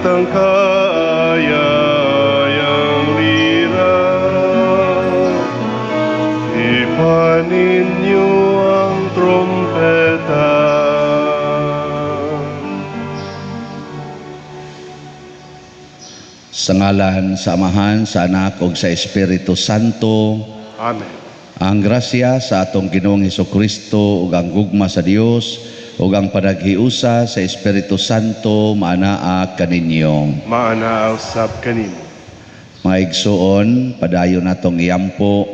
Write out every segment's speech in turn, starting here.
At ang kaayayang lira. Hipan ninyo ang trompeta. Sa ngalan sa Amahan, sa Anak ug sa Espiritu Santo. Amen. Ang grasya sa atong Ginoong Hesukristo ug ang gugma sa Dios ug ang panaghiusa sa Espiritu Santo maanaa kaninyo. Maanaa usab kanimo. Mga igsuon, padayon natong iampo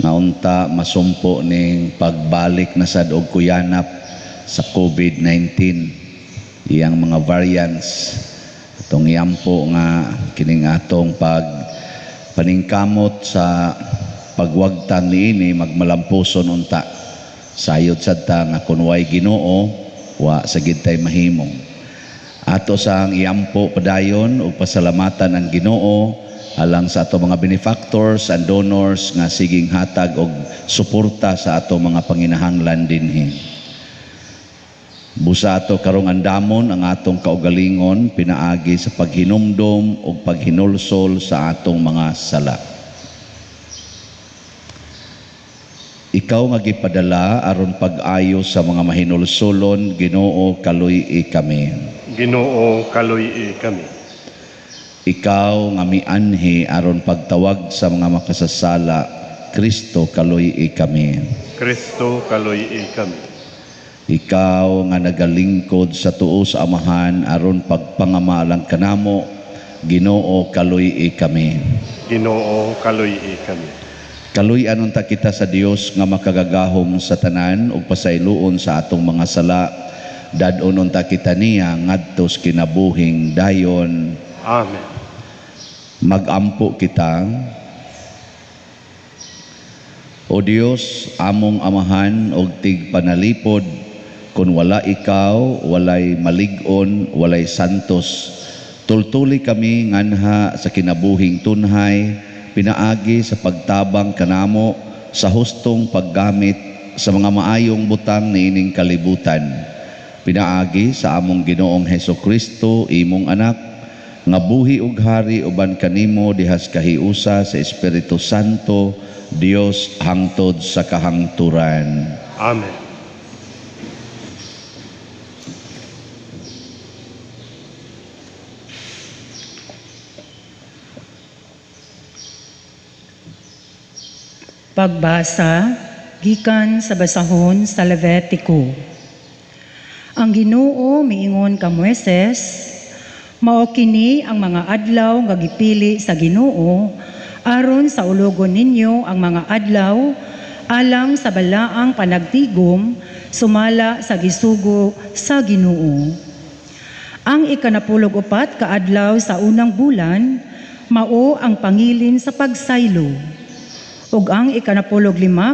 nga unta masumpo ning pagbalik na sad og kuyanap sa COVID-19, iyang mga variants. Atong iampo nga kining atong pag paningkamot sa pagwagtang niini magmalampuson unta. Sayod sad ta nga kun way Ginoo, wa sa gid tay mahimo. Ato sang iampo padayon ug pasalamatan ang Ginoo alang sa ato mga benefactors and donors nga siging hatag og suporta sa ato mga panginahanglan dinhi. Busa ato karong andamon ang atong kaugalingon pinaagi sa paghinumdom ug paghinulsol sa atong mga sala. Ikaw nga gipadala aron pag-ayo sa mga mahinulsolon, Ginoo, kaluy-i kami. Ginoo, kaluy-i kami. Ikaw nga mianhi aron pagtawag sa mga makasasala, Kristo, kaluy-i kami. Kristo, kaluy-i kami. Ikaw nga nagalingkod sa tuo sa Amahan aron pagpangamalang kanamo, Ginoo, kaluy-i kami. Ginoo, kaluy-i kami. Kaluy-an unta kita sa Dios nga makagagahom sa tanan ug pasayloon sa atong mga sala. Dad-on unta kita niya ngadto sa kinabuhing dayon. Amen. Magampo kita. O Dios, among Amahan og tigpanalipod, kun wala ikaw, walay malig-on, walay santos. Tultuli kami nganha sa kinabuhing tunhay, pinaagi sa pagtabang kanamo sa hustong paggamit sa mga maayong butang niining kalibutan. Pinaagi sa among Ginoong Hesukristo, imong anak, nga buhi ug hari uban kanimo dihas kahiusa sa Espiritu Santo, Dios hangtod sa kahangturan. Amen. Pagbasa gikan sa basahon sa Levitico. Ang Ginoo miingon ka Moises, mao kini ang mga adlaw nga gipili sa Ginoo aron sa ulogon ninyo ang mga adlaw alang sa balaang panagtigom sumala sa gisugo sa Ginoo. Ang 14 ka adlaw sa unang bulan mao ang pangilin sa pagsaylo. Ug ang 15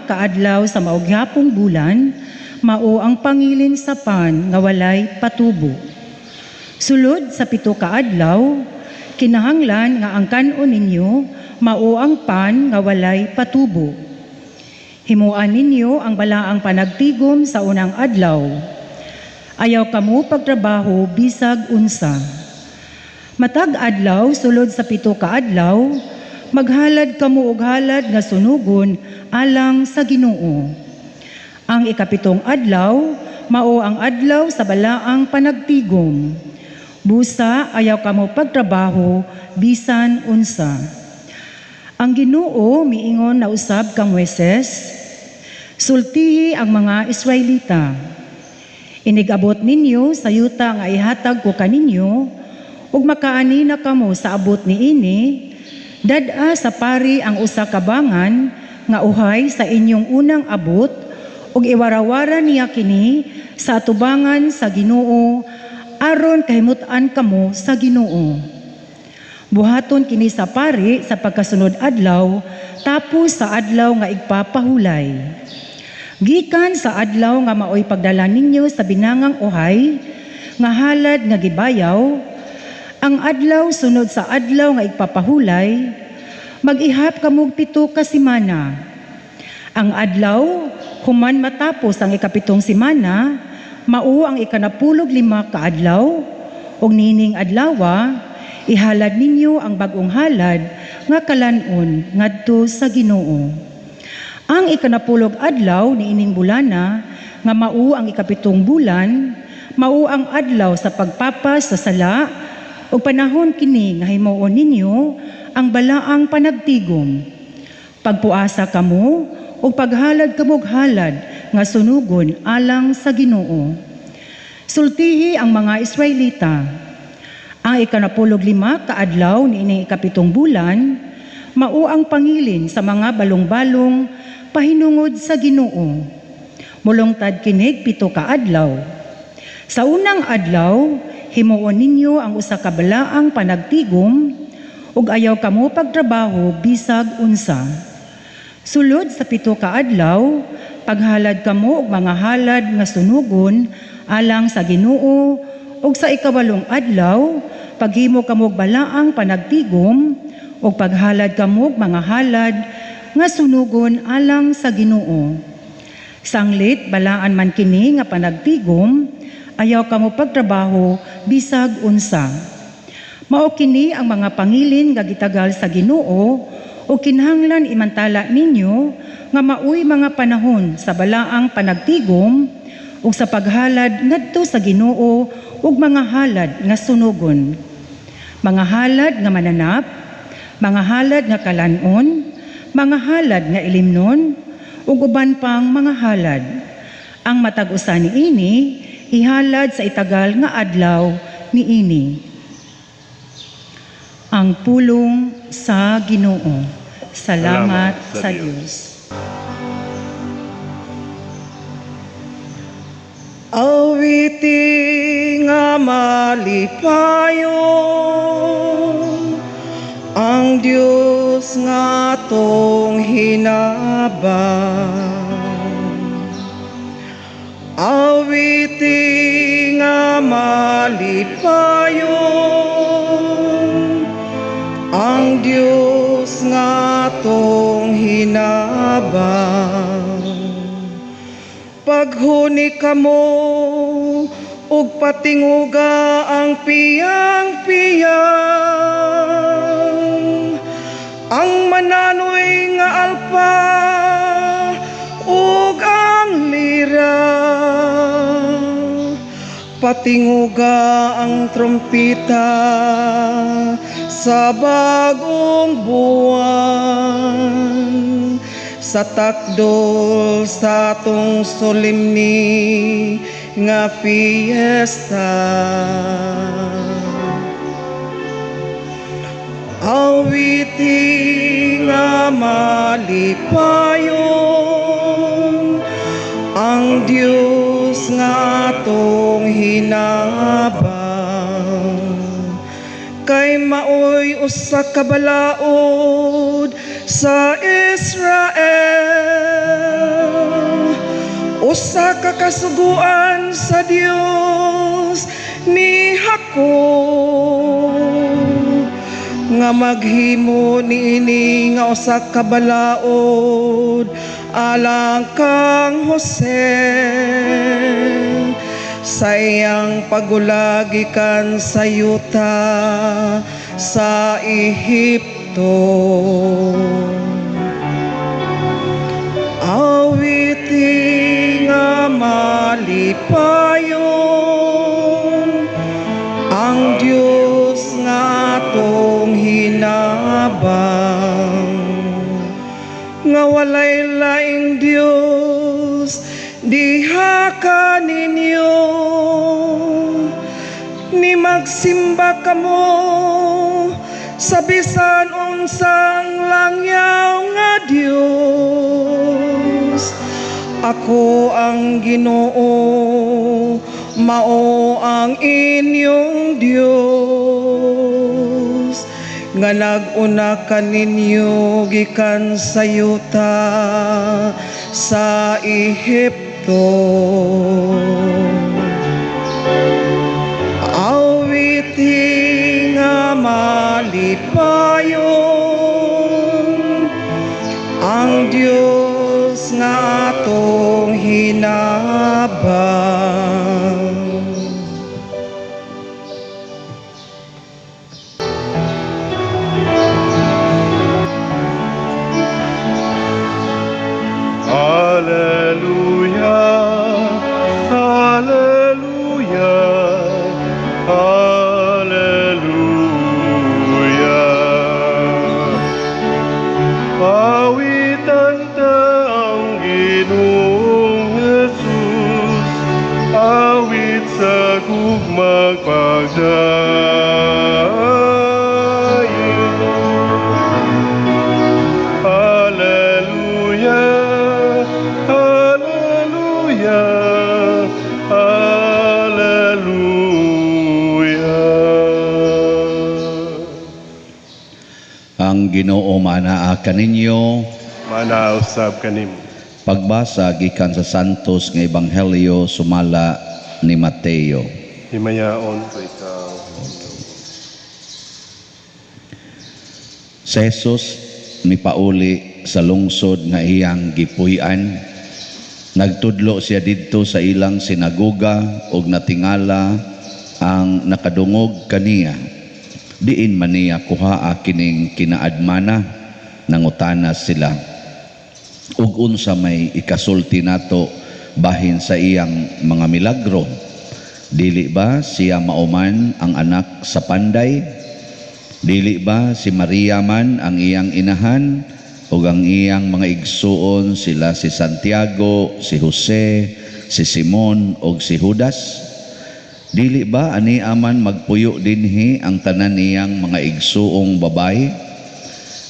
ka adlaw sa maugyapong bulan mao ang pangilin sa pan nga walay patubo. Sulod sa 7 ka adlaw kinahanglan nga ang kan-on ninyo mao ang pan nga walay patubo. Himuan ninyo ang balaang panagtigom sa unang adlaw. Ayaw kamo pagtrabaho bisag unsa. Matag adlaw sulod sa 7 ka adlaw maghalad kamo og halad nga sunugon alang sa Ginoo. Ang 7 adlaw mao ang adlaw sa balaang panagtigom. Busa ayaw kamo pagtrabaho bisan unsa. Ang Ginoo miingon na usab kang Moises, sultihi ang mga Israelita. Inigabot ninyo sa yuta nga ihatag ko kaninyo ug makaani na kamo sa abot niini. Dad-a sa pari ang usa ka bangan nga uhay sa inyong unang abot ug iwarawara niya kini sa atubangan sa Ginoo aron kahimut-an kamo sa Ginoo. Buhaton kini sa pari sa pagkasunod adlaw tapos sa adlaw nga igpapahulay. Gikan sa adlaw nga maoy pagdala ninyo sa binangang uhay nga halad nga gibayaw, ang adlaw sunod sa adlaw nga igpapahulay, mag-ihap kamog 7 ka semana. Ang adlaw human matapos ang 7 semana, mao ang 15 ka adlaw, ug niining adlawa Ihalad ninyo ang bag-ong halad nga kalan-on ngadto sa Ginoo. Ang 10 adlaw niining bulana nga mao ang 7 bulan, mao ang adlaw sa pagpapas sa sala, ug panahon kini nga himuon ninyo ang balaang panagtigom. Pagpuasa kamo ug paghalad kamog halad nga sunugon alang sa Ginoo. Sultihi ang mga Israelita. Ang 15 ka adlaw niining 7 bulan, mao ang pangilin sa mga balong-balong pahinungod sa Ginoo. Mulungtad kinig 7 ka adlaw. Sa unang adlaw, himuon ninyo ang usa ka balaang panagtigom ug ayaw kamo pagtrabaho bisag unsa. Sulod sa 7 ka adlaw, paghalad kamo og mga halad nga sunugon alang sa Ginoo, ug sa 8 adlaw, paghimo kamo og balaang panagtigom ug paghalad kamo og mga halad nga sunugon alang sa Ginoo. Sanglit balaan man kini nga panagtigom, ayaw kamo pagtrabaho bisag unsa. Mao kini ang mga pangilin nga gitagal sa Ginoo o kinahanglan imantala ninyo nga maoy mga panahon sa balaang panagtigom ug sa paghalad ngadto sa Ginoo ug mga halad nga sunugon, mga halad nga mananap, mga halad nga kalan-on, mga halad nga ilimnon, ug uban pang mga halad. Ang matag usa niini ihalad sa itagal nga adlaw niini. Ang pulong sa Ginoo. Salamat sa Dios. Awiti nga malipayon ang Dios nga atong hinabang. Awiti nga malipayon ang Dios nga atong hinabang. Paghuni kamo ug patinguga ang piyang-piyang, ang mananoy nga alpa ug ang lira. Patinguga ang trompita sa bagong buwan, sa takdol sa atong solemni nga fiesta. Awiti nga malipayon ang Dios nga atong hinabang, kay maoy usa ka balaod sa Israel, usa ka kasuguan sa Dios ni Jacob, nga maghimo niini nga usa ka balaod alang kang Jose sa iyang pagulagikan sa yuta sa Ehipto. Awiti nga malipayon ang Dios nga atong hinabang, nga walay laing Dios diha kaninyo, ni magsimba kamo sa bisan unsang langyaw nga Dios. Ako ang Ginoo, mao ang inyong Dios, nga nag-una kaninyo gikan sa yuta sa Ehipto. Awiti nga malipayon ang Dios nga atong hinabang. Ang Ginoo maanaa kaninyo. Maanaa usab kanimo. Pagbasa gikan sa Santos nga Ebanghelyo sumala ni Mateo. Himayaon ko ikaw. Si Jesus mipauli sa lungsod nga iyang gipuy-an. Nagtudlo siya didto sa ilang sinagoga ug natingala ang nakadungog kaniya. Diin man niya kuhaa kining kinaadmana, nangutana sila. Ug unsa may ikasulti nato bahin sa iyang mga milagro? Dili ba siya mauman ang anak sa panday? Dili ba si Maria man ang iyang inahan ug ang iyang mga igsuon sila si Santiago, si Jose, si Simon ug si Judas? Dili ba ani aman magpuyo dinhi ang tanan niyang mga igsuong babayi?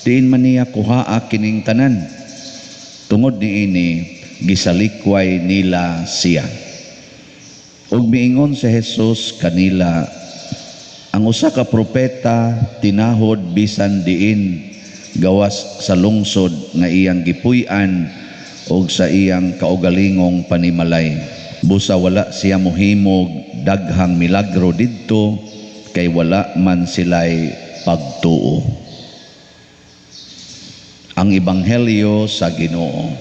Diin man niya kuhaa kining tanan? Tungod niini gisalikway nila siya. Ug miingon si Jesus kanila, ang usa ka propeta tinahod bisan diin gawas sa lungsod nga iyang gipuy-an ug sa iyang kaugalingong panimalay. Busa wala siya mohimog daghang milagro didto kay wala man sila'y pagtuo. Ang Ebanghelyo sa Ginoo.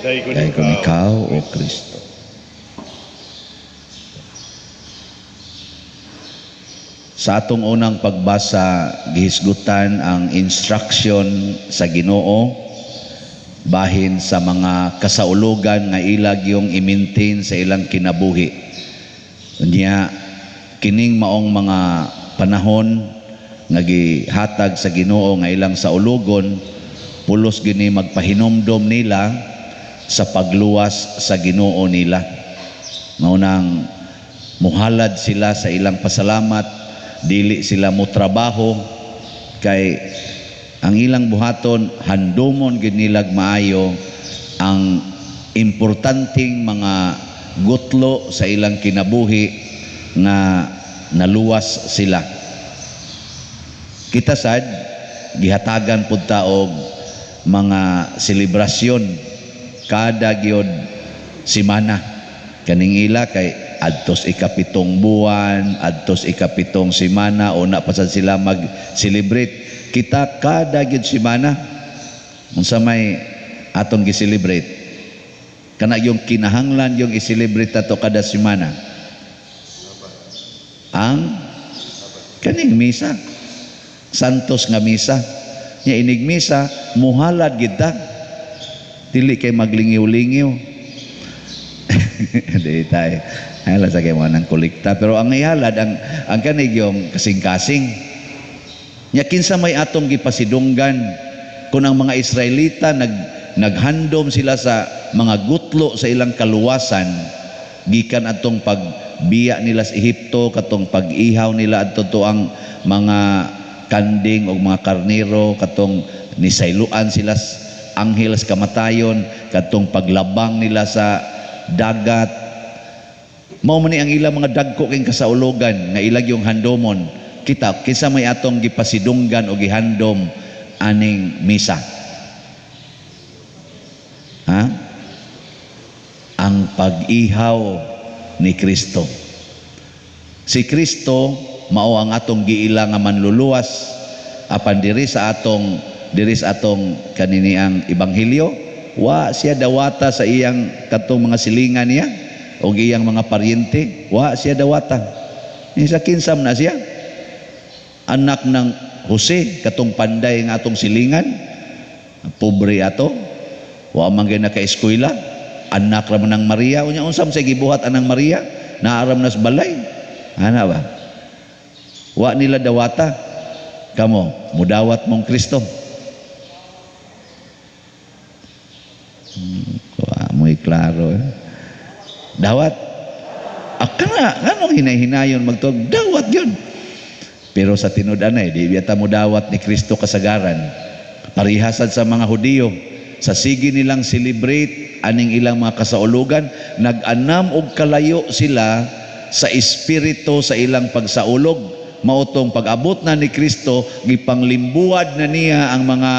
Daygon Daygon ikaw, O Kristo. Sa atong unang pagbasa, gihisgutan ang instruction sa Ginoo bahin sa mga kasaulugan nga ilag yung i-maintain sa ilang kinabuhi. Unya, kining maong mga panahon nga gihatag sa Ginoo nga ilang saulugon, pulos gini magpahinomdom nila sa pagluwas sa Ginoo nila. Maunang muhalad sila sa ilang pasalamat, dili sila motrabaho kay ang ilang buhaton handomon gid nilag maayo ang importanteng mga gutlo sa ilang kinabuhi nga naluwas sila. Kita sad gihatagan pud ta og mga selebrasyon kada gyud semana. Kaning ila kay adtos ikapitong buwan, adtos ikapitong semana, una pa sad sila mag-celebrate. Kita kada gyud semana unsa may atong gi-celebrate? Kana yung kinahanglan yung i-celebrate ato kada semana. Ang kaning misa, santos nga misa. Nya inig misa muhalad gid ta. Dili kay maglingiw-lingiw. Di tayo. Hala sa kay mga nang kolekta. Pero ang ihalad, ang kanig yung kasing-kasing. Nya kinsa may atong gipasidunggan kung ang mga Israelita naghandom sila sa mga gutlo sa ilang kaluwasan gikan atong pagbiya nila sa Ehipto, katong pag-ihaw nila adto to ang mga kanding o mga karnero, katong nisayloan sila anghel sa kamatayon, katong paglabang nila sa dagat. Mao man ni ang ilang mga dagko king kasaulogan nga ilag yung handomon. Kita kinsa may atong gipasidunggan o gihandom aning misa? Ha? Ang pag-ihaw ni Kristo. Si Kristo mao ang atong giila nga manluluwas apan diri sa atong kaniniang ebanghelyo, wa siya dawata sa iyang katong mga silingan niya o iyang mga paryente, wa siya dawata. Sa kinsam na siya, anak ng Jose, katong panday nga atong silingan, pobre ato, wa man gyud naka-eskwela, anak ra man ng Maria. Unya unsam sa gibuhat anang Maria, naaram nas balay. Ana ba? Wa nila dawata. Kamo, mudawat mong Kristo. Wa mo'y klaro. Dawat. Akana, nganong hinay-hinayon magtuog? Dawat yun. Pero sa tinud-anay, di biyata mo dawat ni Kristo kasagaran. Parihasad sa mga Hudiyo, sa sige nilang celebrate aning ilang mga kasaulugan, nag-anam og kalayo sila sa espiritu sa ilang pagsaulog. Mao tong pag-abot na ni Kristo, gipanglimbuad na niya ang mga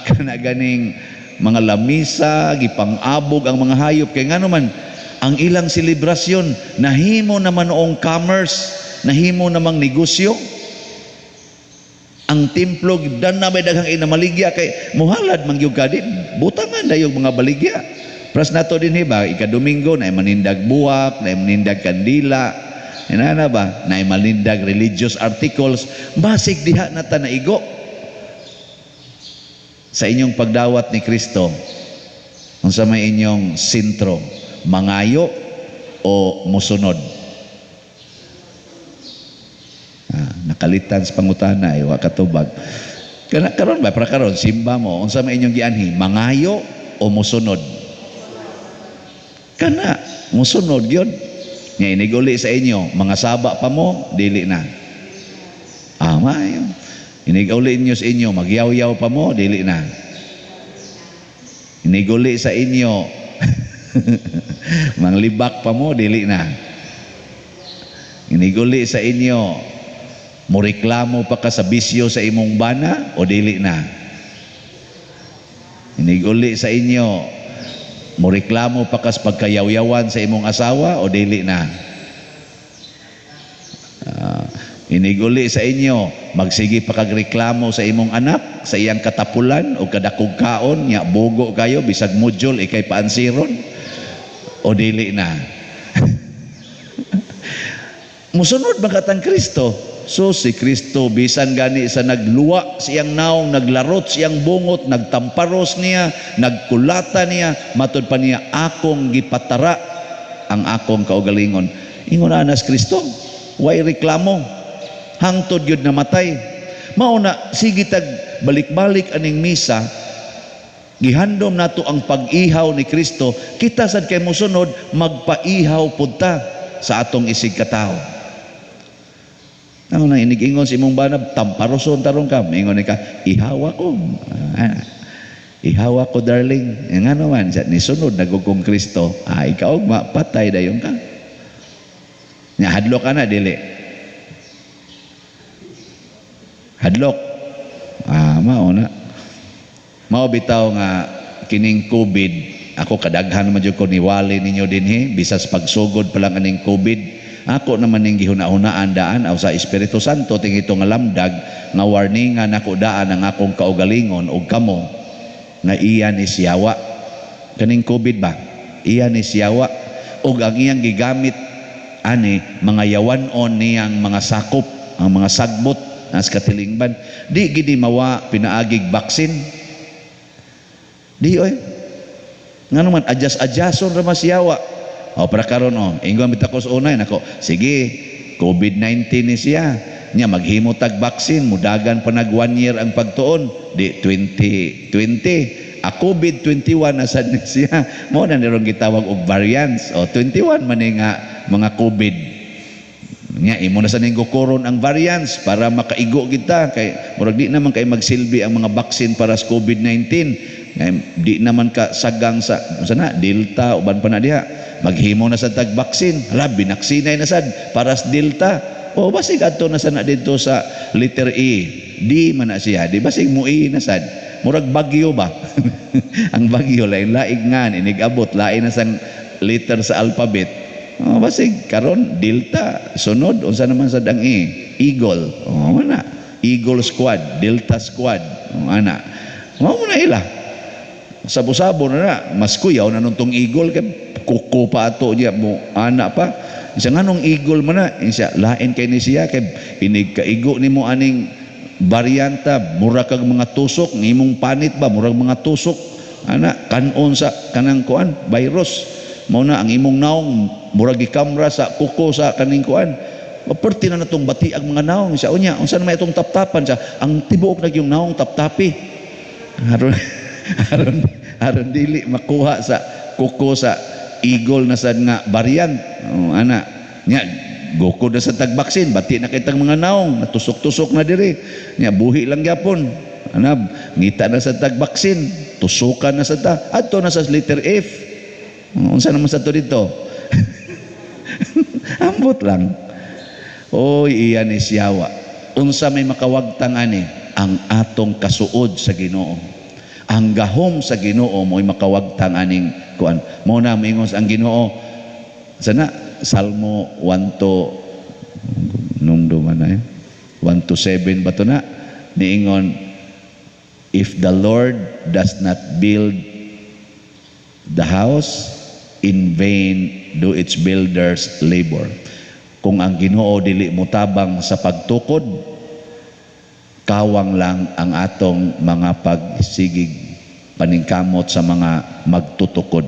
kana ganing mga lamisa, gipang-abog ang mga hayop. Kay ngano man ang ilang selebrasyon nahimo naman noong commerce, nahimo namang negosyo. Ang templo gibdan na may daghang inamaligya kay muhalad man gyud ka din, butangan dayong mga baligya. Pras nato dinhi ba ika-Domingo na manindag buwak, na manindag kandila, inana ba, na manindag religious articles, basig diha na ta naigo. Sa inyong pagdawat ni Kristo, unsa may inyong sentro, mangayo o musunod? Nakalitan sa pangutana ay wa katubag. Kana karon ba para karon simba mo, unsa may inyong gianhi, mangayo o musunod? Kana musunod gyud. Nya iniguli sa inyo, mga saba pa mo, dili na. Maayo. Iniguli inyo sa inyo, magyaw-yaw pa mo, dili na. Iniguli sa inyo, manglibak pa mo, dili na. Iniguli sa inyo, moreklamo pa ka sa bisyo sa imong bana o dili na. Iniguli sa inyo, moreklamo pa ka sa pagkayawyawan sa imong asawa o dili na. Iniguli sa inyo, magsige pa kag reklamo sa imong anak, sa iyang katapulan o kadakog kaon, nya bugo kayo bisag module ikay paansiron o dili na. Musunod ba katang Kristo? So si Kristo bisan gani sa nagluwa siyang naong, naglarot siyang bungot, nagtamparos niya, nagkulata niya, matud pa niya akong gipatara ang akong kaugalingon. Ingon ana si Kristo, way reklamo, hangtod gyud namatay. Mao na sige tag balik-balik aning misa, gihandom nato ang pag-ihaw ni Kristo, kita sad kay mosunod magpaihaw pud ta sa atong isig katawo. Ano na inig-ingon sa imong banab, tamparoson tarong ka, mingon ni ka, ihawa ko. Ihawa ko, darling. Nga naman, sa nisunod nagugong Kristo, ikaw mapatay dayon ka. Nya hadlok ka na, dili. Hadlok. Mao na. Mao bitaw nga kining COVID, ako kadaghan man jud ko niwali ninyo dinhi, bisas pagsugod pa lang aning COVID, ako naman ning gihuna-hunaan daan aw sa Espiritu Santo tingito nga lamdag nga warningan nako daan ang akong kaugalingon og kamo nga iya ni siyawa. Kaning COVID ba? Iya ni siyawa og ang iyang gigamit ani mga yawan-on niyang mga sakop, ang mga sagbot nas katilingban. Di gidi mawa pinaagig baksin. Di oy. Ngano man adjust-adjuston ra masiyawa. O para karon o, ingon bitaw ko sa unay nako, sige, COVID-19 ni siya. Nya maghimo tag vaccine, mudagan pa nag 1 year ang pagtuon, di 2020. A COVID-21 na sad ni siya. Mao na nirong gitawag og variants. O 21 man ni nga mga COVID. Nya imo na sa ning gukoron ang variants para makaigo kita kay murag di naman kay magsilbi ang mga vaccine para sa COVID-19. Kay di naman ka sagang sa unsa na Delta uban pa na diha. Maghimo na sa tag vaccine, hala binaksinay na sad para sa Delta. O basig adto na sana didto sa letter E. D man na siya, di basig mo E na sad. Murag bagyo ba? Ang bagyo lain laig ngan inig-abot lain na sang letter sa alphabet. O basig karon Delta sunod unsa naman sad ang E? Eagle. O ana, Eagle Squad, Delta Squad. O ana. Mao na ila. Sabo-sabo na na, mas kuyaw na nuntong eagle kay kuko pa ato niya mo ana pa. Isa nganong eagle man na, isa lain kay ni siya kay inig kaigo nimo aning varianta, mura kag mga tusok, imong panit ba murag mga tusok ana kanon sa kanang kuan virus. Mao na ang imong naong murag gikamra sa kuko sa kaning kuan. Maperti na natong bati ang mga naong sa unya. Unsa na may atong taptapan sa ang tibuok na gyung naong taptapi. Aron aron dili makuha sa kuko sa eagle na sad nga variant. O, ana nya gukod na sa tagbaksin, bati na kitang mga naong natusok-tusok na diri. Nya buhi lang gyapon. Ana ngita na sa tagbaksin, tusukan na sa ta. Adto na sa letter F. Unsa naman sa to dito? Ambot lang. Oy, iya ni siyawa. Unsa may makawagtang ani? Ang atong kasuod sa Ginoo. Ang gahom sa Ginoo mo'y makawagtang aning kuan. Mao na moingon ang Ginoo sana Salmo 1 to numdo man na 1 to 7 ba to na niingon, "If the Lord does not build the house, in vain do its builders labor." Kung ang Ginoo dili motabang sa pagtukod, kawang lang ang atong mga pagsigig paningkamot sa mga magtutukod.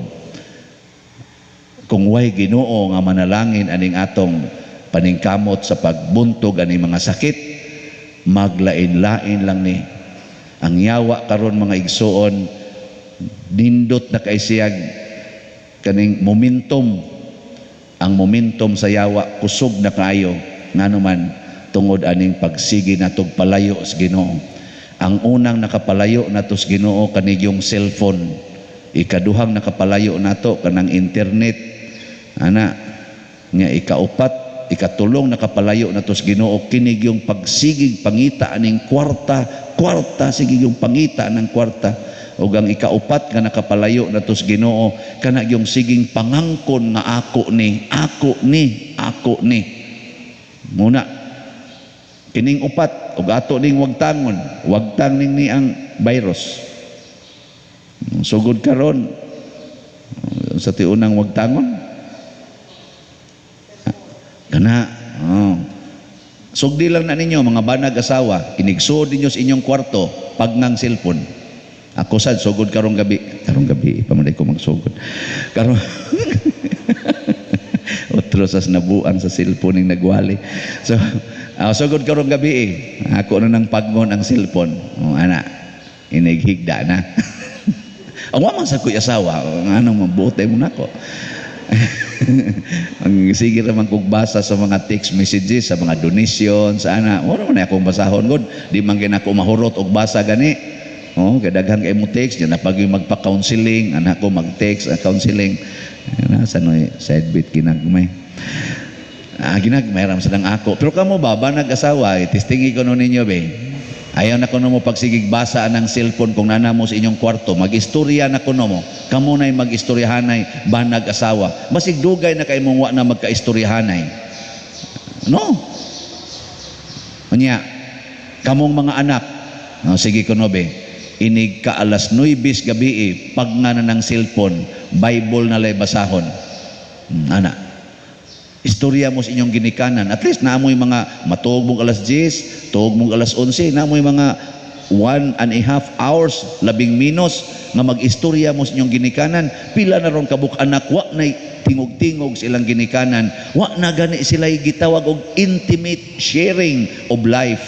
Kung way Ginoo nga manalangin aning atong paningkamot sa pagbuntog aning mga sakit, maglain-lain lang ni. Ang yawa karon, mga igsuon, nindot na kay siyag kaning momentum. Ang momentum sa yawa kusog na kaayo, ngano man tungod aning pagsigi natog palayo sa Ginoo. Ang unang nakapalayo nato sa Ginoo kani yung cellphone. Ikaduhang nakapalayo nato kanang internet ana nga. Ikaupat, ikatulong nakapalayo nato sa Ginoo kini yung pagsigig pangita aning kwarta, kwarta, sige yung pangita ng kwarta. Ug ang ikaupat nga nakapalayo nato sa Ginoo kana yung siging pangangkon nga ako ni, ako ni, ako ni. Muna kining upat ug ato ning wagtangon, wagtang ning ni ang virus. Sugod karon sa tiunang wagtangon kana, oh. Sugdi lang na ninyo, mga banag asawa, inigsuod ninyo sa inyong kwarto pagngang cellphone. Ako sad sugod karong gabi, karong gabi pamanay ko magsugod. Karong otro sa nabuang sa cellphone ning nagwali. So, sugod karong gabi eh. Ako na nang pagngon ang cellphone. Oh, ana, inighigda na. Ang wa man sa ko'y asawa, ano mabuti mo nako. Ang sige ra man kog basa sa mga text messages, sa mga donation, sa ana, wala man akong basahon gud. Di man gyud ako mahurot og basa gani. Oh, kay daghan kay mo text, diyan na pag magpa-counseling, anak ko mag-text, counseling. Nasa no side bit ginagmay. Ah, ginagmay ram sa ako. Pero kamo ba, ba nag-asawa, eh, testingi ko no ninyo be. Ayaw na kuno mo pagsigig basa ng cellphone kung nana mo sa inyong kwarto. Mag-istorya na kuno mo. Kamo na'y mag-istoryahanay ba nag-asawa. Basig dugay na kay mong wa na magka-istoryahanay. No? Unya, kamong mga anak, no, sige kuno be, inig ka alas 9 gabi eh, pag nga na ng cellphone, Bible na lay basahon. Ana. Istorya mo sa inyong ginikanan. At least naamoy mga matuog mong alas 10, tuog mong alas 11, naamoy mga 1.5 hours, labing minus, nga mag-istorya mo sa inyong ginikanan. Pila na ron kabuk anak, wa na tingog-tingog sa ilang ginikanan. Wa na gani sila gitawag og intimate sharing of life.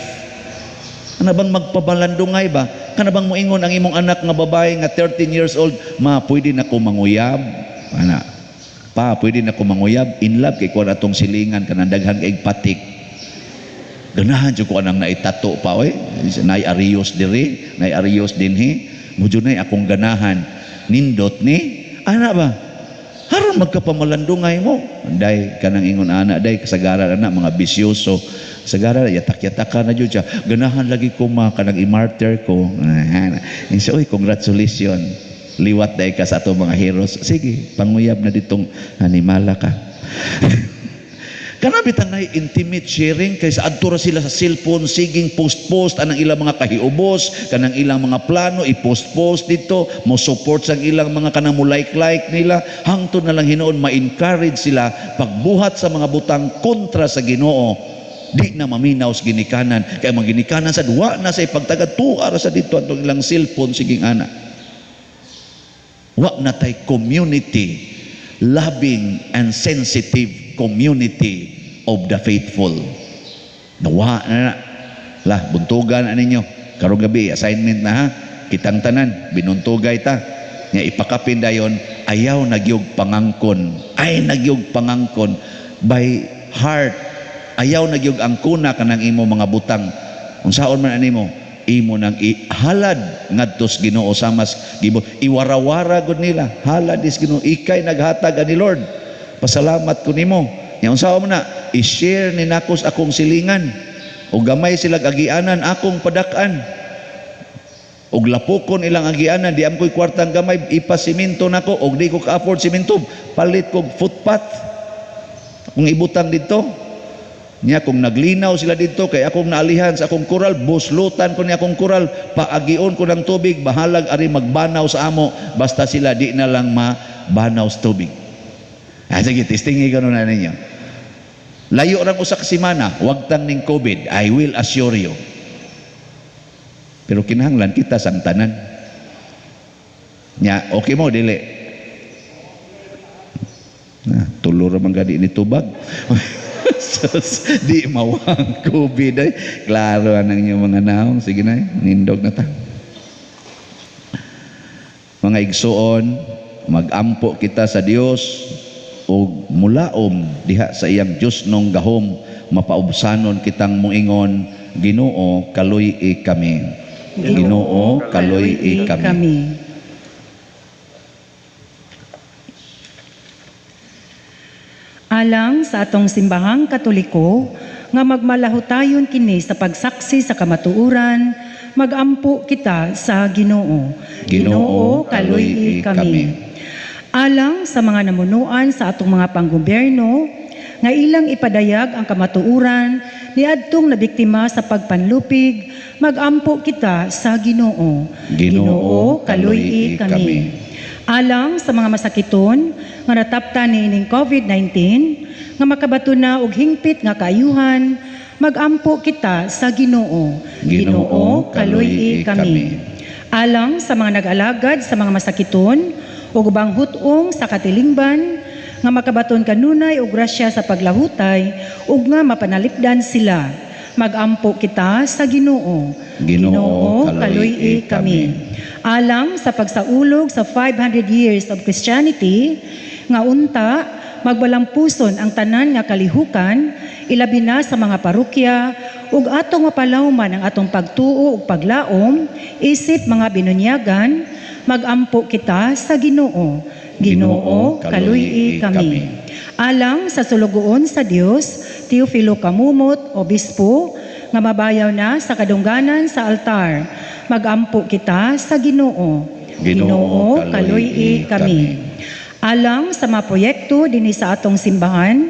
Kana bang magpabalandungay ba? Kana bang moingon ang imong anak nga babae nga 13 years old, "Ma, pwede na ko manguyab?" Ana. "Pa, pwede na ko manguyab?" In love kay ko atong silingan kanang daghan kay patik. Ganahan jud ko anang naitato pa oy. Nay arios diri, nay arios dinhi. Mao nay akong ganahan. Nindot ni ana ba? Haron magkapamalandungay mo. Day kanang ingon ana day kasagaran ana mga bisyoso. Kasagaran yatak-yataka na jud siya. "Ganahan lagi ko, ma, kanang i-martyr ko." Insa, "Oy, congratulations. Liwat day ka sa ato mga heroes. Sige, panguyab na ditong animala ka." Kana bitang nay intimate sharing kay sa adto ra sila sa cellphone siging post-post anang ilang mga kahiubos, kanang ilang mga plano i-post-post dito, mo support sa ilang mga kanang mo like-like nila, hangtod na lang hinuon ma-encourage sila pagbuhat sa mga butang kontra sa Ginoo. Di na maminaw sa ginikanan kay mga ginikanan sad wa na sa ipagtagad, tuwa ra sa dito atong ilang cellphone siging ana. Wa na tay community, loving and sensitive community of the faithful. Nawa na na. Lah, buntugan na ninyo. Karong gabi, assignment na ha. Kitang tanan, binuntugay ta. Nga ipakapin dayon, ayaw nagyog pangangkon. Ay nagyog pangangkon by heart. Ayaw nagyog angkuna kanang imo mga butang. Unsaon man animo, imo nang ihalad ngadto sa Ginoo samas gibo iwarawara gud nila, halad is Ginoo, ikay naghatag ani Lord, pasalamat ko nimo. Nya unsaon man na i-share ni nako sa akong silingan. Ug gamay sila agianan, akong padak-an. Ug lapokon ilang agianan, di am ko'y kwartang gamay, ipasiminto nako, og di ko ka-afford simento, palit kog footpath. Kung ibutang dito, niya kung naglinaw sila dito, kay akong naalihan sa akong kural, buslutan ko niya akong kural, paagion ko ng tubig, bahalag ari magbanaw sa amo, basta sila di na lang mabanaw sa tubig. Ah, sige, testingi ko na ninyo. Layo rang usa ka semana, wag tang ning COVID, I will assure you. Pero kinahanglan kita sang tanan. Nya, okay mo dili. Na, tulo ra man gani ni tubag. Sus, di mawang COVID ay. Klaro anang inyong mga naong. Sige na, nindog na ta. Mga igsuon, magampo kita sa Dios og mulaom diha sa iyang Dios nong gahom, mapaubsanon kitang moingon, Ginoo, kaluy-i kami. Ginoo, kaluy-i kami. Alang sa atong simbahang Katoliko nga magmalahutayon kini sa pagsaksi sa kamatuoran, magampo kita sa Ginoo. Ginoo, kaluy-i kami. Alang sa mga namunuan sa atong mga panggobyerno nga ilang ipadayag ang kamatuoran niadtong nabiktima sa pagpanlupig, magampo kita sa Ginoo. Ginoo, kaluy-i kami. Alang sa mga masakiton nga nataptan niining COVID-19 nga makabato na og hingpit nga kaayuhan, magampo kita sa Ginoo. Ginoo, kaluy-i kami. Alang sa mga nag-alagad sa mga masakiton ug ubang hut-ong sa katilingban nga makabaton kanunay og grasya sa paglahutay ug nga mapanalipdan sila, magampo kita sa Ginoo. Ginoo, kaluy-i kami. Alang sa pagsaulog sa 500 years of Christianity nga unta magbalampuson ang tanan nga kalihukan, ilabi na sa mga parokya, ug atong mapalawman ang atong pagtuo ug paglaom isip mga binunyagan, magampo kita sa Ginoo. Ginoo, kaluy-i kami. Alang sa sulugoon sa Dios, Teofilo Camomot, Obispo, nga mabayaw na sa kadungganan sa altar, magampo kita sa Ginoo. Ginoo, kaluy-i kami. Alang sa mga proyekto dinhi sa atong simbahan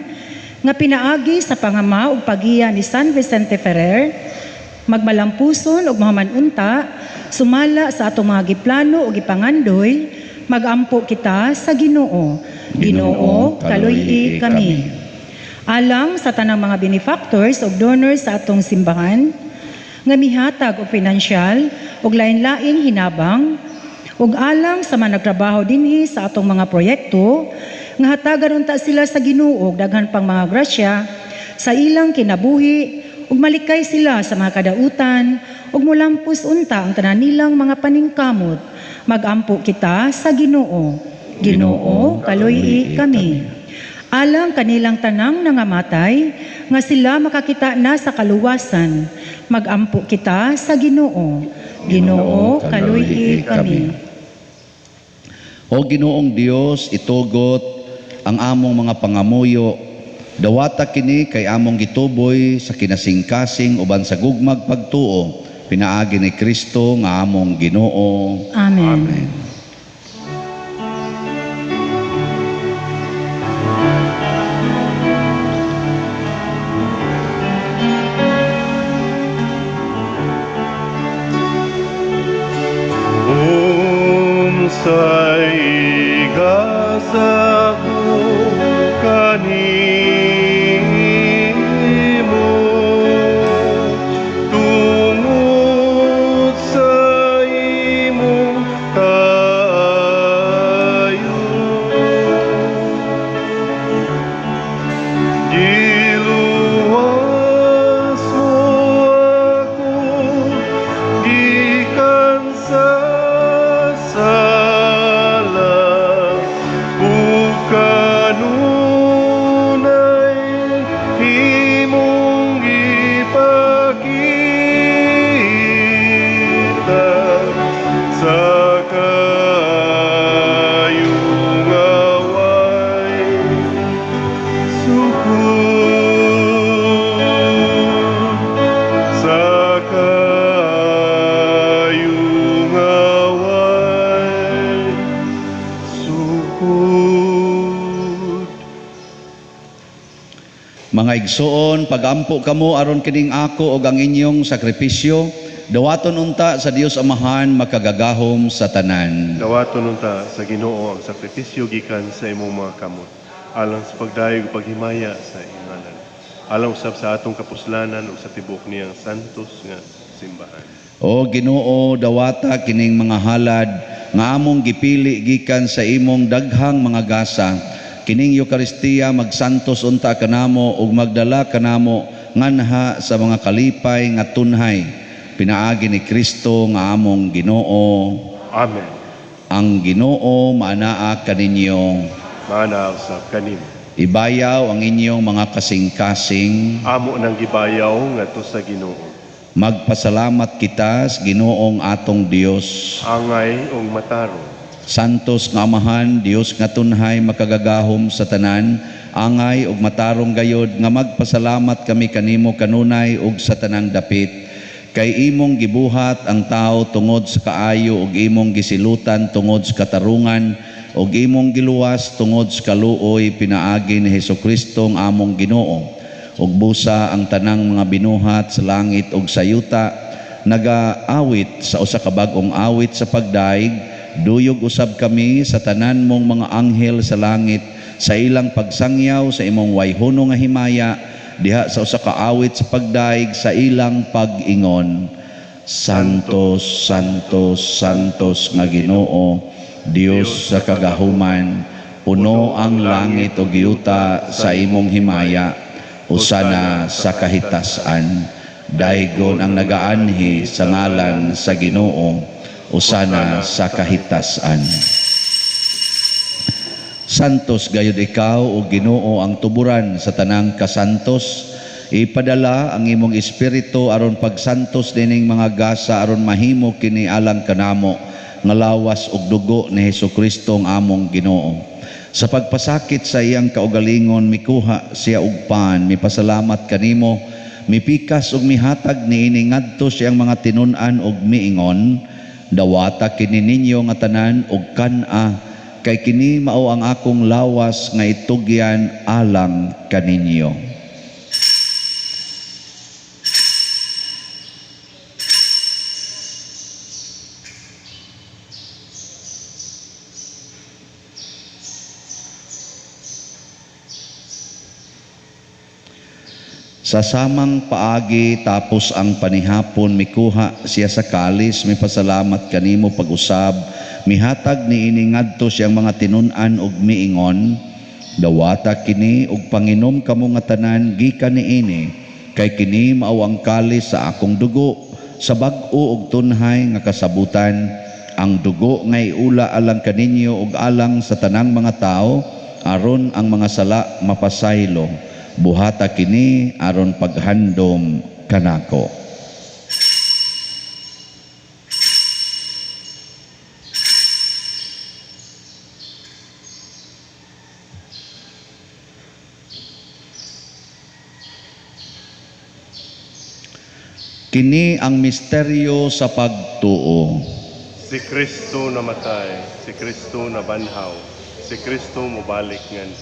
nga pinaagi sa pangama ug pagiya ni San Vicente Ferrer, magmalampuson ug mahuman-unta sumala sa atong mga giplano ug gipangandoy, magampo kita sa Ginoo. Ginoo, kaluy-i kami. Alang sa tanang mga benefactors ug donors sa atong simbahan nga mihatag og pinansyal ug lain-laing hinabang, ug alang sa mga nagtrabaho dinhi sa atong mga proyekto nga hatagan unta sila sa Ginoo og daghan pang mga grasya sa ilang kinabuhi ug malikay sila sa mga kadautan ug mulampos unta ang tanan nilang mga paningkamot, magampo kita sa Ginoo. Ginoo, kaluy-i kami. Alang kanilang tanang nangamatay nga sila makakita na sa kaluwasan, magampo kita sa Ginoo. Ginoo, kaluy-i kami. O Ginoong Dios, itugot ang among mga pangamuyo. Dawata kini kay among gituboy sa kinasingkasing uban sa gugmag pagtuo, pinaagi ni Kristo nga among Ginoo. Amen. Amen. Unsay igasa ko kanimo tungod sa imong kaayo. Mga igsoon, pagampo kamo aron kining ako og ang inyong sakripisyo, dawaton unta sa Dios Amahan makagagahom sa tanan. Dawaton unta sa Ginoo ang sakripisyo gikan sa imong mga kamot, alang sa pagdayeg ug paghimaya sa iyang ngalan, alang usab sa atong kapuslanan ug sa tibuok niyang santos nga simbahan. O Ginoo, dawata kining mga halad nga among gipili gikan sa imong daghang mga gasa. Kining Eukaristiya magsantos unta kanamo ug magdala kanamo nganha sa mga kalipay nga tunhay. Pinaagi ni Kristo nga among Ginoo. Amen. Ang Ginoo maanaa kaninyo. Maanaa usab kanimo. Ibayaw ang inyong mga kasing-kasing. Amo nang gibayaw ngadto sa Ginoo. Magpasalamat kita sa Ginoong atong Dios. Angay ug matarong. Santos nga Amahan, Dios nga tunhay makagagahom sa tanan, angay ug matarong gayod nga magpasalamat kami kanimo kanunay ug sa tanang dapit. Kay imong gibuhat ang tao tungod sa kaayo ug imong gisilutan tungod sa katarungan ug imong giluwas tungod sa kaluoy pinaagi ni Hesukristo ang among Ginoo. Ug busa ang tanang mga binuhat sa langit ug sa yuta nagaawit sa usa ka bag-ong awit sa pagdaig. Duyog usab kami sa tanan mong mga anghel sa langit sa ilang pagsangyaw sa imong wayhono nga himaya diha sa usa ka awit sa pagdaig sa ilang pag-ingon. Santos, Santos, Santos nga Ginoo, Dios sa kagahuman, puno ang langit ug yuta sa imong himaya. Usana sa kahitasan. Daygon ang nagaanhi sa ngalan sa Ginoo. Usana sa kahitasan. Santos gayud ikaw o Ginoo ang tuburan sa tanang kasantos. Ipadala ang imong espiritu aron pagsantos nining mga gasa aron mahimo kini alang kanamo nga lawas ug dugo ni Hesukristo ang among Ginoo. Sa pagpasakit sa iyang kaugalingon mikuha siya og pan, mipasalamat kanimo, mipikas ug mihatag niini ngadto siyang mga tinun-an ug miingon, dawata kini ninyo nga tanan ug kan-a, kay kini mao ang akong lawas nga itugyan alang kaninyo. Sa samang paagi tapos ang panihapon mikuha siya sa kalis, mipasalamat kanimo pag-usab, mihatag niini ngadto siyang mga tinun-an ug miingon, dawata kini ug panginom kamo nga tanan gikan niini, kay kini mao ang kalis sa akong dugo sa bag-o ug tunhay nga kasabutan, ang dugo nga iula alang kaninyo ug alang sa tanang mga tawo aron ang mga sala mapasaylo. Buhata kini aron paghandom kanako. Kini ang misteryo sa pagtuo. Si Kristo namatay, si Kristo nabanhaw, si Kristo mobalik ngan.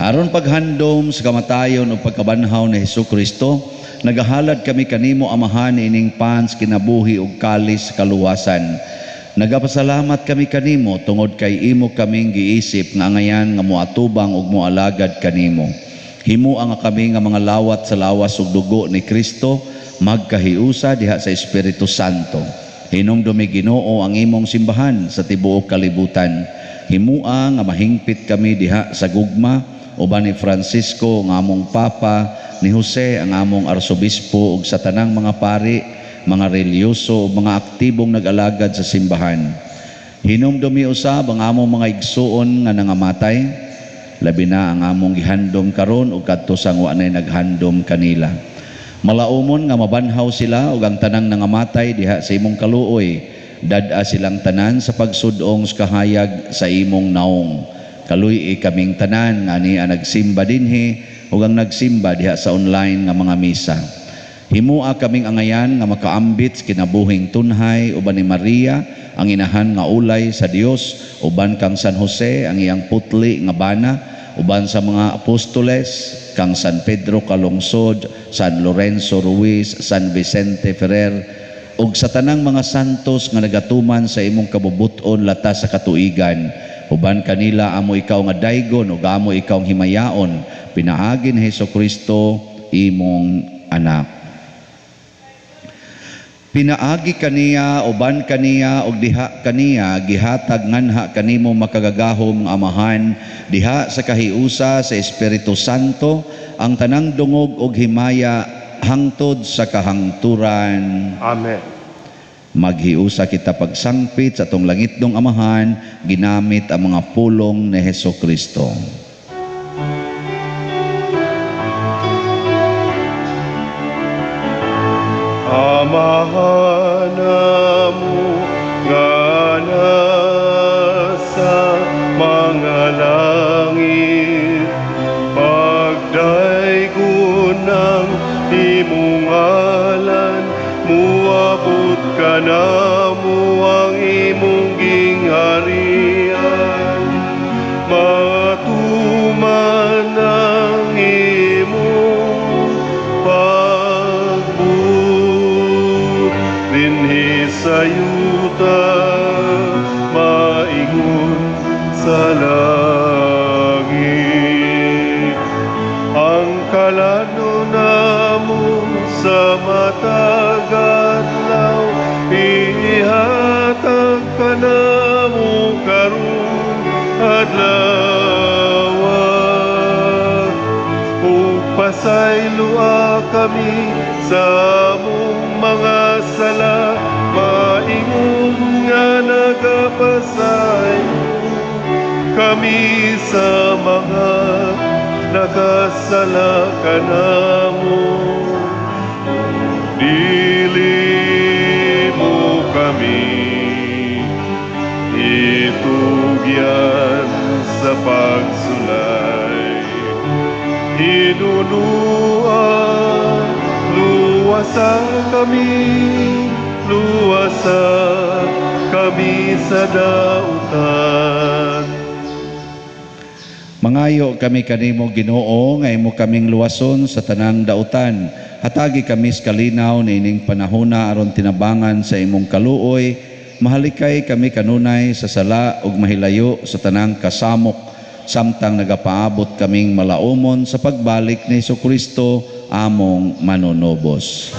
Aron paghandom sa kamatayon o pagkabanhaw ni Hesukristo, nagahalad kami kanimo Amahan ining pans kinabuhi ug kalis kaluwasan. Nagapasalamat kami kanimo tungod kay imo kaming giisip nga angayan nga moatubang ug moalagad kanimo. Himoa nga kami nga mga lawat sa lawas ug dugo ni Kristo, magkahiusa diha sa Espiritu Santo. Hinumdumi Ginoo ang imong simbahan sa tibuok kalibutan. Himoa nga mahingpit kami diha sa gugma uban ni Francisco ang among Papa, ni Jose ang among Arsobispo ug sa tanang mga pari, mga relihiyoso ug mga aktibong nag-alagad sa simbahan. Hinumdumi usab ang among mga igsuon nga nangamatay, labi na ang among gihandom karon ug kadto sang wa nay naghandom kanila. Malaumon nga mabanhaw sila ug ang tanang nangamatay diha sa imong kaluoy, dad-a silang tanan sa pagsudong sa kahayag sa imong naong. Kaluy-i kaming tanan nga niya nagsimba dinhi ug ang nagsimba diha sa online nga mga misa. Himoa kaming angayan nga makaambit sa kinabuhing tunhay uban ni Maria ang inahan nga ulay sa Dios, uban kang San Jose ang iyang putli nga bana, uban sa mga apostoles kang San Pedro Calungsod, San Lorenzo Ruiz, San Vicente Ferrer ug sa tanang mga santos nga nagatuman sa imong kabubut-on latas sa katuigan. Uban kanila amo ikaw nga daygon ug amo ikaw himayaon pinaagi ni Hesukristo imong anak. Pinaagi kaniya, uban kaniya, ug diha kaniya, gihatag nganha kanimo makagagahom nga Amahan, diha sa kahiusa sa Espiritu Santo, ang tanang dungog ug himaya hangtod sa kahangturan. Amen. Maghiusa kita pagsangpit sa atong langitnong Amahan, ginamit ang mga pulong ni Hesukristo. Amahan namo nga nasa mga langit, pagdaygon ang imong ngalan, muabot ka namo ang imong gingharian, matuman ang imong pagbuot dinhi sa yuta, maingon sa langit. Ang kalano namo sa matag adlaw, ihatag kanamo karon adlaw. Ug pasayloa kami sa among mga sala, maingon nga nagapasaylo kami sa mga nakasala kanamo. Dili mo kami itugyan sa pagsulay, hinunua, luwasa kami, luwasa kami sa dautan. Mangayo kami kanimo Ginoo nga imo kaming luwason sa tanang dautan. Hatagi kami sa kalinaw niining panahona aron tinabangan sa imong kaluoy. Mahalikay kami kanunay sa sala ug mahilayo sa tanang kasamok, samtang nagapaabot kaming malaumon sa pagbalik ni Hesukristo among manunubos.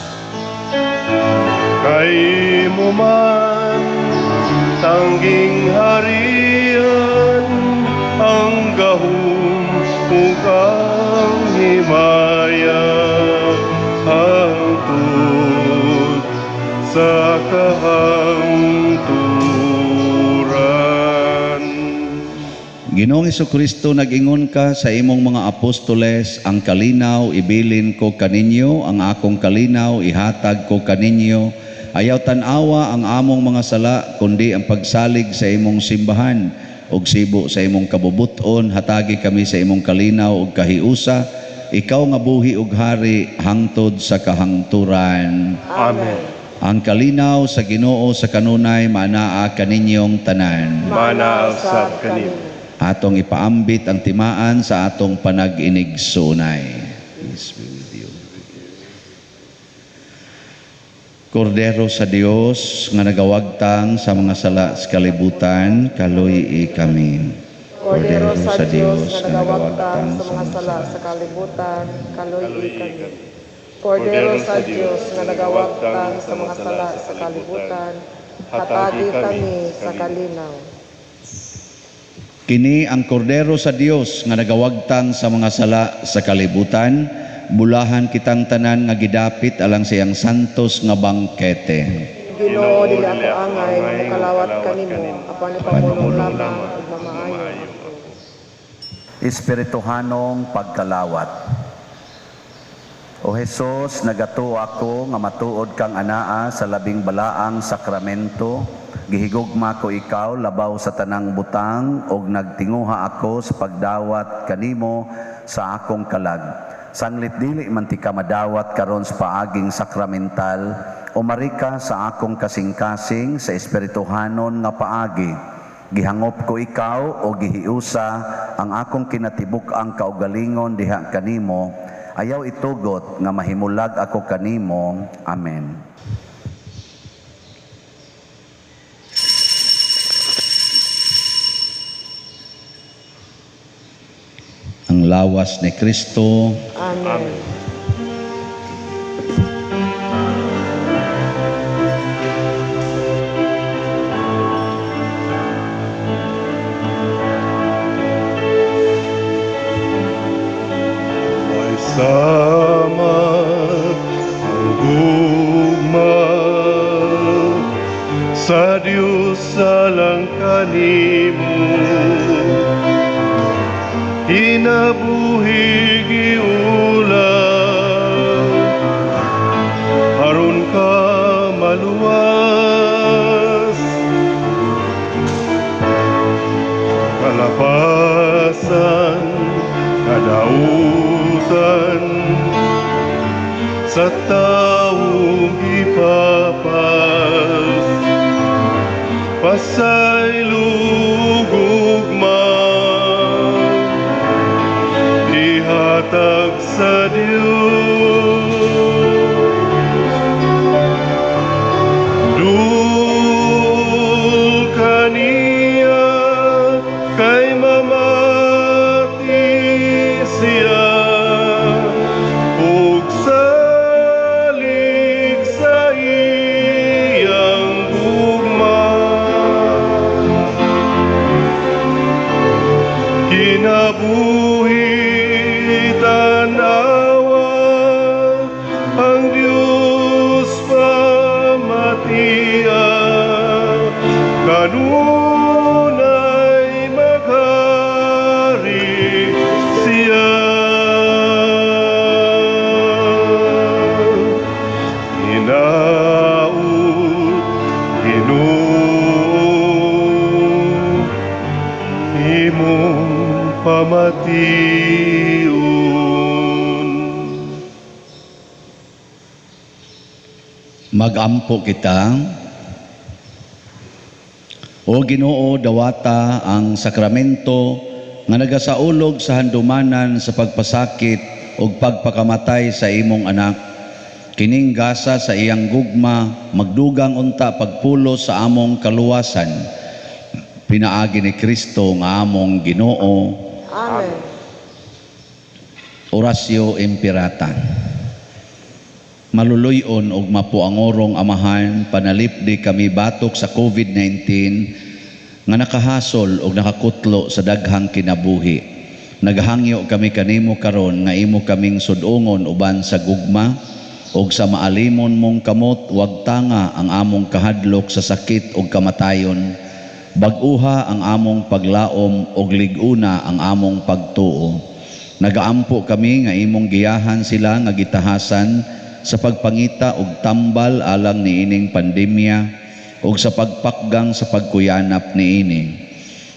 Kay mo man tangging harian, ang gahom ug ang himaya, hangtod sa kahangturan. Ginoong Hesukristo, nag-ingon ka sa imong mga apostoles, ang kalinaw ibilin ko kaninyo, ang akong kalinaw ihatag ko kaninyo. Ayaw tan-awa ang among mga sala, kundi ang pagsalig sa imong simbahan ug sibo sa imong kabubut-on. Hatagi kami sa imong kalinaw ug kahiusa, ikaw nga buhi ug hari hangtod sa kahangturan. Amen. Ang kalinaw sa Ginoo sa kanunay maanaa kaninyong tanan. Maanaa usab kanimo. Atong ipaambit ang timaan sa atong panag-inigsunay. Peace be with you. Kordero sa Dios nga nagawagtang sa mga sala sa kalibutan, kaluy-i kami. Kordero sa Dios nga nagawagtang sa mga sala sa kalibutan, kaluy-i kami. Kordero sa Dios nga nagawagtang sa mga sala sa kalibutan, hatagi kami sa kalinaw. Kini ang kordero sa Dios nga nagawagtang sa mga sala sa kalibutan, bulahan kitang tanan nga gidapit alang siyang santos nga bangkete. Ginoo, dili ako angay nga mokalawat kanimo, apan ipamulong lamang ug mamaayo ako. Espirituhanong pagkalawat. O Hesus, nagatuo ako nga matuod kang anaa sa labing balaang sakramento. Gihigugma ko ikaw labaw sa tanang butang ug nagtinguha ako sa pagdawat kanimo sa akong kalag. Sanglit dili man ti ka madawat karon sa paaging sakramental, umari ka sa akong kasing-kasing sa espirituhanon nga paagi. Gihangop ko ikaw o gihiusa ang akong kinatibuk-ang kaugalingon diha kanimo. Ayaw itugot nga mahimulag ako kanimo. Amen. Ang lawas ni Kristo. Amen. May sama ang gugma sa Diyos alang kanimo, kinabuhi giulam aron ka maluwas, kalapasan kadautan sa taong gipapas, pasaylo gugma ihatag sa Diyos. Dul kaniya kay mamati siya, ug salig sa iyang gugma. Kinabuhi tanawa ang Diyos pamatia, kanunay maghari siya. Hinaut Ginoo imong pamation. Magampo kita. O Ginoo, dawata ang sakramento nga nagasaulog sa handumanan sa pagpasakit ug pagpakamatay sa imong anak. Kining gasa sa iyang gugma magdugang unta pagpulos sa among kaluwasan. Pinaagi ni Kristo nga among Ginoo. Amen. Oratio Imperata. Maluluyon og mapuangorong Amahan, panalipdi kami batok sa COVID-19 nga nakahasol og nakakutlo sa daghang kinabuhi. Naghangyo kami kanimo karon nga imo kaming sudongon uban sa gugma og sa maalimon mong kamot, wag tanga ang among kahadlok sa sakit og kamatayon. Bag-uha ang among paglaom og lig-una ang among pagtuo. Nagaampo kami nga imong giyahan sila nga gitahasan sa pagpangita og tambal alang niining pandemya og sa pagpakgang sa pagkuyanap niini.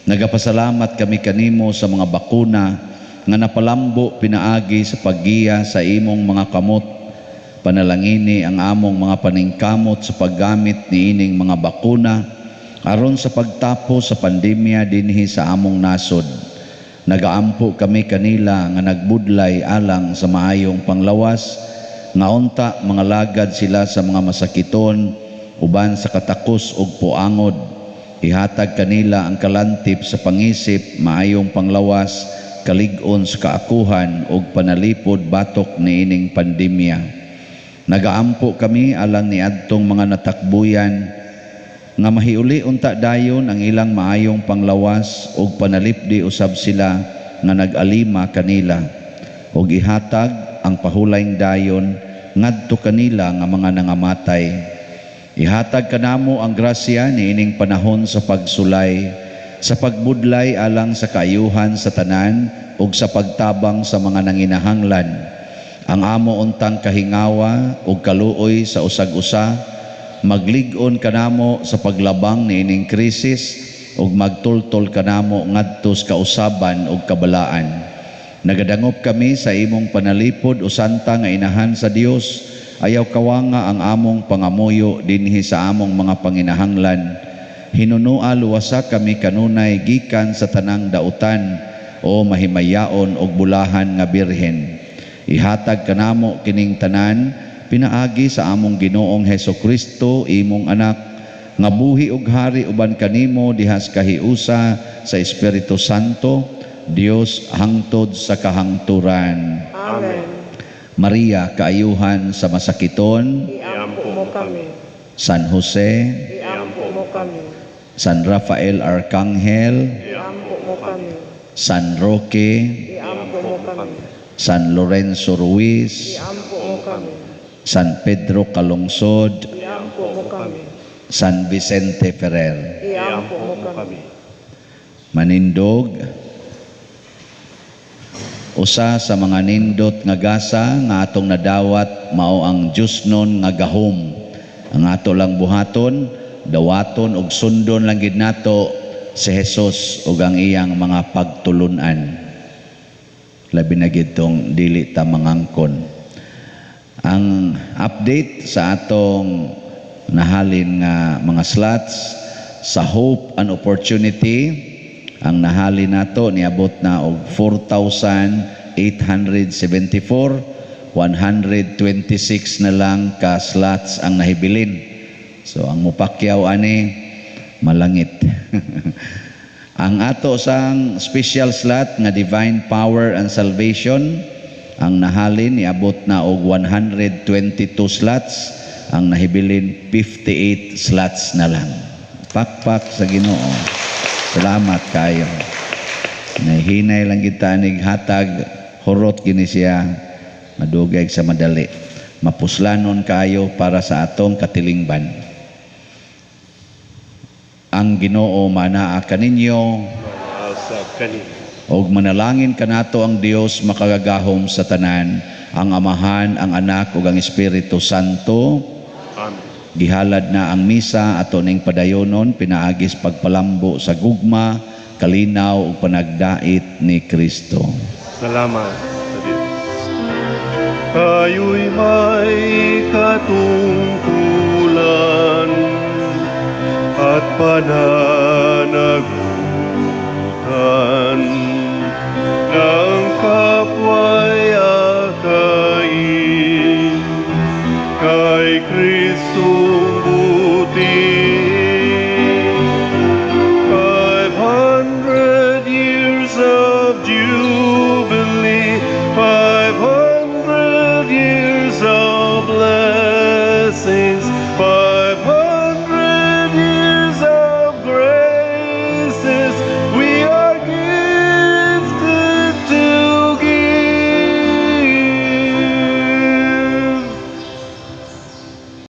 Nagapasalamat kami kanimo sa mga bakuna nga napalambo pinaagi sa paggiya sa imong mga kamot. Panalangini ang among mga paningkamot sa paggamit niining mga bakuna aron sa pagtapos sa pandemya dinhi sa among nasod. Nagaampo kami kanila nga nagbudlay alang sa maayong panglawas, nga unta mga lagad sila sa mga masakiton uban sa katakos ug puangod. Ihatag kanila ang kalantip sa pangisip, maayong panglawas, kalig-on sa kaakuhan ug panalipod batok niining pandemya. Nagaampo kami alang niadtong mga natakbuyan nga mahiuli unta dayon ang ilang maayong panglawas ug panalipdi usab sila nga nag-alima kanila, ug ihatag ang pahulayng dayon ngadto kanila nga mga nangamatay. Ihatag kanamo ang grasya niining panahon sa pagsulay, sa pagbudlay alang sa kaayuhan sa tanan ug sa pagtabang sa mga nanginahanglan. Ang amo untang kahingawa ug kaluoy sa usag-usa, maglig-on kanamo sa paglabang niining krisis ug magtultol kanamo ngadto sa kausaban ug kabalaan. Nagadangop kami sa imong panalipod o santa nga inahan sa Dios. Ayaw kawanga ang among pangamuyo dinhi sa among mga panginahanglan. Hinunua luwasa kami kanunay gikan sa tanang dautan, o mahimayaon og bulahan nga Birhen. Ihatag kanamo kining tanan pinaagi sa among Ginoong Heso Kristo, imong anak, nga buhi ug hari uban kanimo dihas kahiusa sa Espiritu Santo, Dios hangtod sa kahangturan. Amen. Maria, kaayuhan sa masakiton, Iampo mo kami. San Jose, Iampo mo kami. San Rafael Arcangel, Iampo mo kami. San Roque, Iampo mo kami. San Lorenzo Ruiz, Iampo mo kami. San Pedro Calungsod, Iampo mo kami. San Vicente Ferrer. Iampo mo kami. Manindog, usa sa mga nindot nga gasa nga atong nadawat mao ang Diyosnon nga gahom. Ang ato lang buhaton, dawaton og sundon lang gid nato si Jesus ug ang iyang mga pagtulunan. Labi na gid tong dili ta mangangkon. Ang update sa atong nahalin nga mga slots sa Hope and Opportunity, ang nahalin nato niabot na og 4,874, 126 na lang ka slots ang nahibilin. So ang mupakyaw ani malangit. Ang ato sang special slot nga Divine Power and Salvation, ang nahalin niabot na og 122 slots, ang nahibilin 58 slots na lang. Pakpak sa Ginoo. Salamat kayo. Nahinay lang kita nig hatag, hurot gini siya, madugay sa madali. Mapuslanon kayo para sa atong katilingban. Ang Ginoo manaa kaninyo, Maasab kanimo. Og manalangin kanato ang Dios makagagahom sa tanan, ang Amahan, ang Anak ug ang Espiritu Santo. Amen. Gihalad na ang misa, ato ning padayonon pinaagis pagpalambo sa gugma, kalinaw ug panagdait ni Kristo. Salamat sa Diyos. Tayo'y may katungkulan at pananagutan.